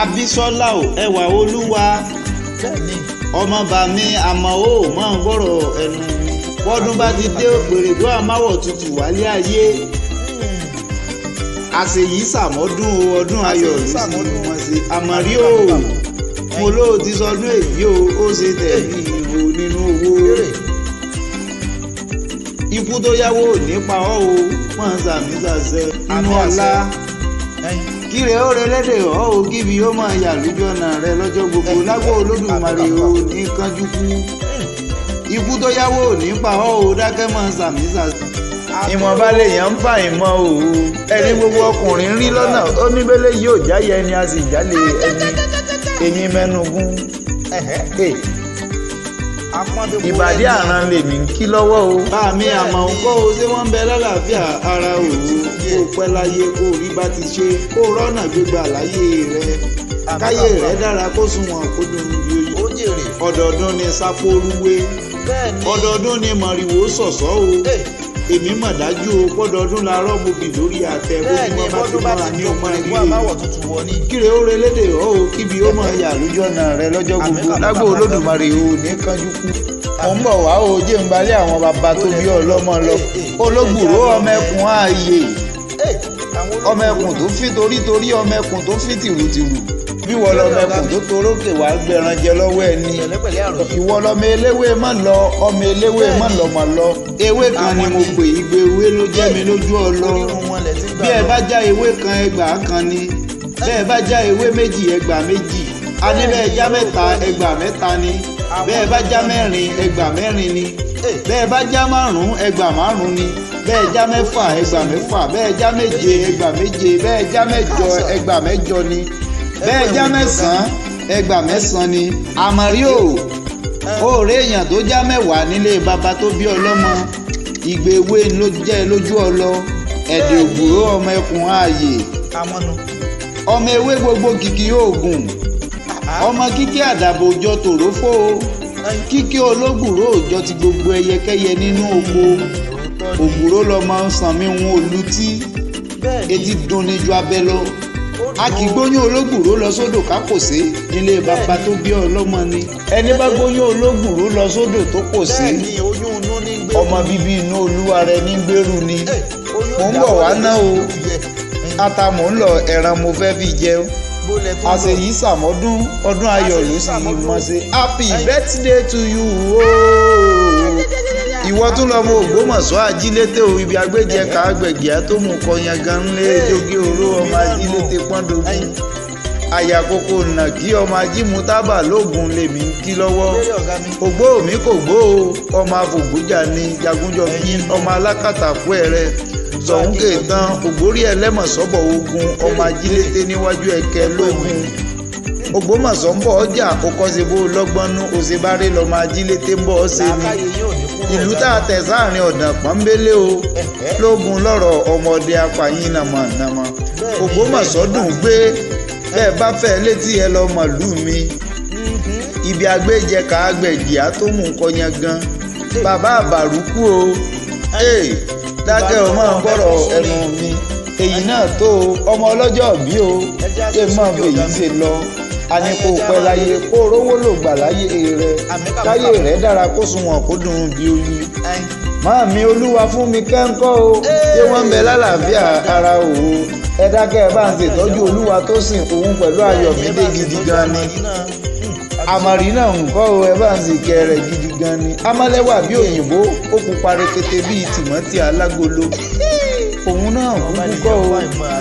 Abísọ́lá o, ẹwà olúwa. Ọmọ bàmí àmọ́ ó mọ̀ ń gbọ́rọ̀ ẹnu mi. Bọ́dún bá ti dé, òpèrèdó àmáwọ̀ tutù wálé ayé. Àṣeyìí sàmọ́dún o, ọdún ayọ̀ ló sì wọ́n ṣe. Àmọ̀rí o, mo lóò ti sọdún èyí o, ó ṣe tẹ̀lé ìwò nínú owó. Ikú tó yáwó ò ní pa ọ́ o, wọ́n ń sàmì sàṣẹ nínú ọlá. Kíre ó relédè ọ́ o, kíbi ó máa yà lójú ọ̀nà rẹ lọ́jọ́ gbogbo. Lágbo Olódùmarè o, ní kánjú kú. Ikú tó yáwó ò ní pa ọ́ o, dákẹ́ mọ́ sàmì sàṣẹ. Ìwọ̀nba lèèyàn ń fà ìmọ̀ o, ẹni gbogbo ọkùnrin rí lọ́nà ó ní bẹ́lẹ̀ yóò jáyẹ ẹni a sì jálè ẹni eyín mẹ́nugún. Ìbàdí àràn lèmi ń kí lọ́wọ́ o. Bá mi àmọ̀ ń kọ́ o, ṣé wọ́n ń bẹ lálàáfíà ara o? Kó pẹ́ láyé, kó rí bá ti ṣe, kó rọ́nà gbégbá láyé rẹ, káyé rẹ dára, kó sunwọ̀n, kó dùn bí oyin. Ọdọọdún ni sápóruwé, ọdọọdún ni mọ̀rìwò ṣọ̀ṣọ́ o. Èmi mọ̀ dájú o, pọ́dọọdún la rọ́ọ̀mùbì lórí àtẹ. Bójúmọ́ bá ti mọ́ra ní ọmọ ìrírí. Kíre ó relédè ọ́ o, kíbi ó mọ̀ yà lójú ọ̀nà rẹ lọ́jọ́ gbogbo. Lágbo Olódùmarè o, ní kánjú kú. Mo ń bọ̀ wá o, jẹ́ ń balẹ̀ àwọn bàbá tó bí ọlọ́mọ lọ. Ológbùrò ọmọ ẹkùn ààyè, ọmọ ẹkùn tó fi torítorí, ọmọ ẹkùn tó fi tìrùtìrù. Bí wọ́n lọ́mọ ẹkùn tó torókè wá gbẹran jẹ lọ́wọ́ ẹni. Ìwọ lọ́mọ eléwé má lọ, ọmọ eléwé má lọ má lọ. Ewé kan ni mo pè, igbe ewé ló jẹ́ mi lójú ọlọ. Bí ẹ bá já ewé kan, ẹgbàá kan ni. Bẹ́ẹ̀ bá já ewé méjì, ẹgbàá méjì. A ní bẹ́ẹ̀ já mẹ́ta, ẹgbàá mẹ́ta ni. Bẹ́ẹ̀ bá já mẹ́rin, ẹgbàá mẹ́rin ni. Bẹ́ẹ̀ bá já márùn-ún, ẹgbàá márùn-ún ni. Bẹ́ẹ̀ já mẹ́fà, ẹgbàá mẹ́fà. Bẹ́ẹ̀ já méje, ẹgbàá méje. Bẹ́ẹ̀ já mẹ́jọ, ẹgbàá mẹ́jọ ni. Bẹ́ẹ̀ já mẹ́sàn-án, ẹgbàá mẹ́sàn-án ni. Àmọ̀rí o, òòrè èèyàn tó já mẹ́wàá nílé bàbá tó bí ọlọ́mọ, ìgbé ewé ló jẹ́ lójú ọlọ. Ẹ̀dẹ̀ ògbúrò ọmọ ẹkùn ààyè, ọmọ ewé gbogbo kìkì oògùn, ọmọ kíkí àdàbò òjọ tòrófó, kíkí ológbùrò òjọ ti gbogbo ẹyẹkẹyẹ nínú oko. Ògbúrò lọmọ sànmi ń olùtí etí dunni ju abẹ lọ. A kì í gbóyún ológbùrò lọ sódò ká kò sí nílé bàbá tó bí ọlọ́mọ ni. Ẹni bá gbóyún ológbùrò lọ sódò tó kò sí, ọmọ bíbí inú olúwa rẹ ní gbèrú ni. Mò ń bọ̀ wá ná o, ata mò ń lọ, ẹran mo fẹ́ fi jẹun. Àṣeyìí sàmọ́dún, ọdún ayọ̀ ló sì mọ̀ ṣe. Happy birthday to you ooo. Ìwọ tún lọ mọ Ògbómọ̀ṣọ́ ajílété o, ibi agbéjẹ ká gbẹ̀gì tó mú kọyan gan ńlẹ̀ jogi oró ọmọ ajílété pọ́ndógún. Àyàkókò nà kí ọmọ ajímú tábà lóògùn lèmi ń kí lọ́wọ́. Ògbó mi kò gbó o, ọmọ afògbójà ni jagunjọbí, ọmọ alákàtàkù ẹ̀rẹ́ sọ̀hún kèétán ògbórí ẹlẹ́mọ̀sọ́bọ̀ ogun, ọmọ ajílété níwájú ẹ̀kẹ́ lógun. Ògbómọ̀ṣọ́ ń bọ̀ ọjà òkọ́sebó lọ́gbọ́nú òṣèbárẹ́ lọ́mọ ajílété ń bọ̀ ọ́ ṣe ni. Ìlú tá a tẹ̀ sáàrin ọ̀dàn pọ́nbélé o, lógun lọ́rọ̀ ọmọdé apàyín nàmọ̀nàmọ̀. Ògbómọ̀ṣọ́ dùn gbé, bẹ́ẹ̀ bá fẹ́ létí ẹ lọ mọ̀lú mi. Ibi agbéjẹ ká gbẹ̀gì á tó mú kọyan gan. Bàbá àbàrúkú o, dákẹ́ o máa gbọ́rọ̀ ẹnu mi. Èyí náà tó o, ọmọ ọlọ́jọ́ bí o, ṣé máa fèyí ṣe lọ. A ní kó pẹ́ láyé, kó rówó lò gbà láyé rẹ, káyé rẹ dára, kó sunwọ̀n, kó dùn bí oyin. Máàmi olúwa fún mi kẹ́ńkọ́ o, ṣé wọ́n ń bẹ lálàáfíà ara o? Ẹ dákẹ́, ẹ bá ń ṣètọ́jú olúwa tó sìn òun pẹ̀lú ayọ̀mídé gidi gan ni. Àmọ̀rí náà ń kọ́ o, ẹ bá ń ṣèkẹ́ rẹ̀ gidi gan ni. Amálẹ́wà bí òyìnbó, ó pupa rekete bíi tìmọ́tì alágolo. Òun náà kúkú kọ́ o,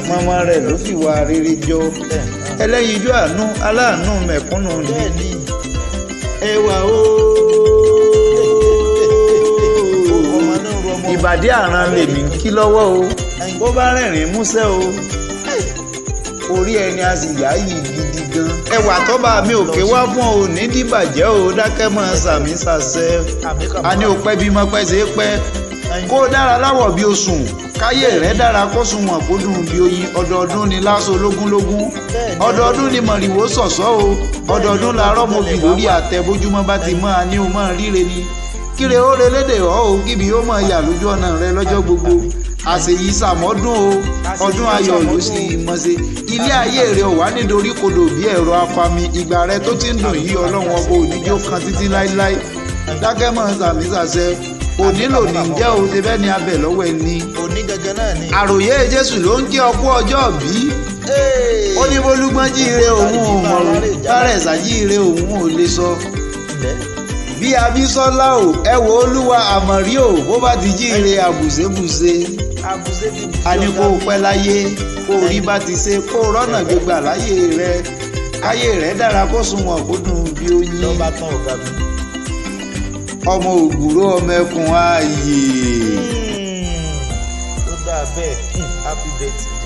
màmá rẹ̀ ló fi wà rere jọ. Ẹlẹ́yinjú àánú, aláàánú mẹ̀kúnnù ni. Ẹwà o, ìbàdí àràn lèmi ń kí lọ́wọ́ o. Bó bá rẹ̀rìn músẹ́ o, orí ẹni a sì yá yìí gidi gan. Ẹwà tọ́ba mi òkè wá fún ọ ní dìbàjẹ́ o, dákẹ́ mọ́ sàmì sàṣẹ. A ní o pẹ́ bí mọ́ pẹ́ ṣe é pẹ́. Kó dára láwọ̀ bí osùn, káyé rẹ̀ dára, kó sunwọ̀n, kó dùn bí oyin. Ọdọọdún ni láṣọ lógúnlógún, ọdọọdún ni mọ̀rìwò ṣọ̀ṣọ́ o, ọdọọdún la rọ́mọbì lórí àtẹ. Bójúmọ́ bá ti mọ́, a ní o mọ́ ríre ni. Kíre ó relédè ọ́ o, kíbi ó mọ̀ yà lójú ọ̀nà rẹ lọ́jọ́ gbogbo. Àṣeyí sàmọ́dún o, ọdún ayọ̀ ló sì mọ̀ ṣe. Ilé ayé rẹ ò wá nítorí kodò bí ẹ̀rọ afami. Ìgbà rẹ tó ti ń dùn yí, Ọlọ́run ọba òníjó kan títí láéláé. Dákẹ́ mọ́ sàmì sàṣẹ. Òní lò ní jẹ́ o ṣe bẹ́ẹ̀ ni abẹ lọ́wọ́ ẹni. Òní gangan náà ni. Àròyé Jésù ló ń jẹ́ ọkú ọjọ́ bí. Ó ní bólúgbọ́n jíire òun ò mọ̀ o, bárẹ̀sà jíire òun ò lè sọ. Bí Abísọ́lá o, ẹ wo Olúwa àmọ̀rí o, bó bá ti jíire àbùsébùsé. A ní kó o pẹ́ láyé, kó o rí bá ti ṣe, kó o rọ́nà gbégbà láyé rẹ. Káyé rẹ dára kó sunwọ̀n kó dùn bí oyin. Lọ́ba tán ọ̀gá mi. Ọmọ ògùrò ọmọ ẹkùn ààyè. Ó dáa bẹ́ẹ̀, happy birthday.